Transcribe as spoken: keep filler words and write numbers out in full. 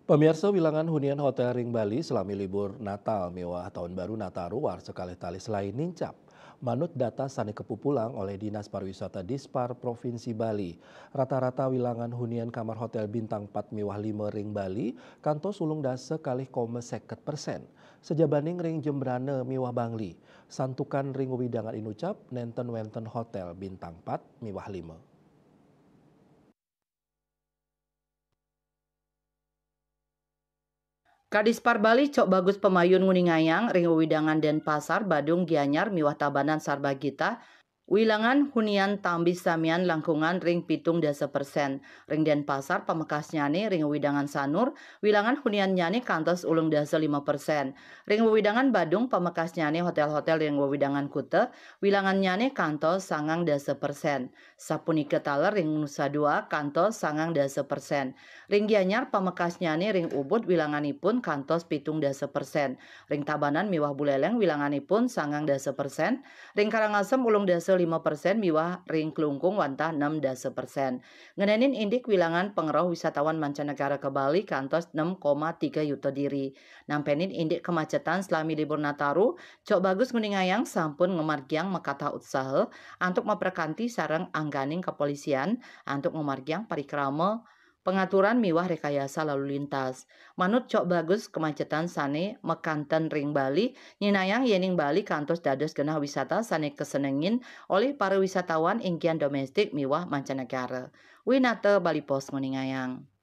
Pemirsa, wilangan hunian hotel ring Bali salami libur Natal miwah Taun Baru Nataru warsa kalih tali selaé nincap. Manut data sané kapupulang olih Dinas Pariwisata Dispar Provinsi Bali, rata-rata wilangan hunian kamar hotel bintang pat miwah lima ring Bali kantos ulung dasa kalih koma seket persen. Sajabaning ring Jembrana miwah Bangli, santukan ring wewidangan inucap nénten wénten hotel bintang pat miwah lima. Kadispar Bali Cok Bagus Pamayun nguningayang ring wewidangan Denpasar, Badung, Gianyar miwah Tabanan sarba gitah, wilangan hunian tambih samian langkungan ring pitung dasa persen. Ring Denpasar pamekasnyané ring wewidangan Sanur, wilangan huniannyané kantos ulung dasa lima persen. Ring wewidangan Badung pamekasnyané hotel-hotel ring wewidangan Kuta, wilangannyané kantos sangang dasa persen. Sapunika taler ring Nusa Dua kantos sangang dasa persen. Ring Gianyar pamekasnyané ring Ubud wilanganipun kantos pitung dasa persen. Ring Tabanan miwah Buléléng wilanganipun sangang dasa persen. Ring Karangasem ulung dasa lima persen miwah ring Klungkung wantah enam dasa persen. Ngenénin indik wilangan pangrauh wisatawan mancanegara ka Bali kantos enam koma tiga yuta diri. Nampénin indik kemacetan salami libur Nataru, Cok Bagus nguningayang sampun ngamargiang makatah utsaha antuk maprakanti sareng angganing kapolisian antuk ngamargiang parikrama pangaturan miwah rekayasa lalu lintas. Manut Cok Bagus, kemacetan sané makanten ring Bali nyinayang yéning Bali kantos dados genah wisata sané kasenengin olih para wisatawan inggian domestik miwah mancanegara. Winata Bali Post nguningayang.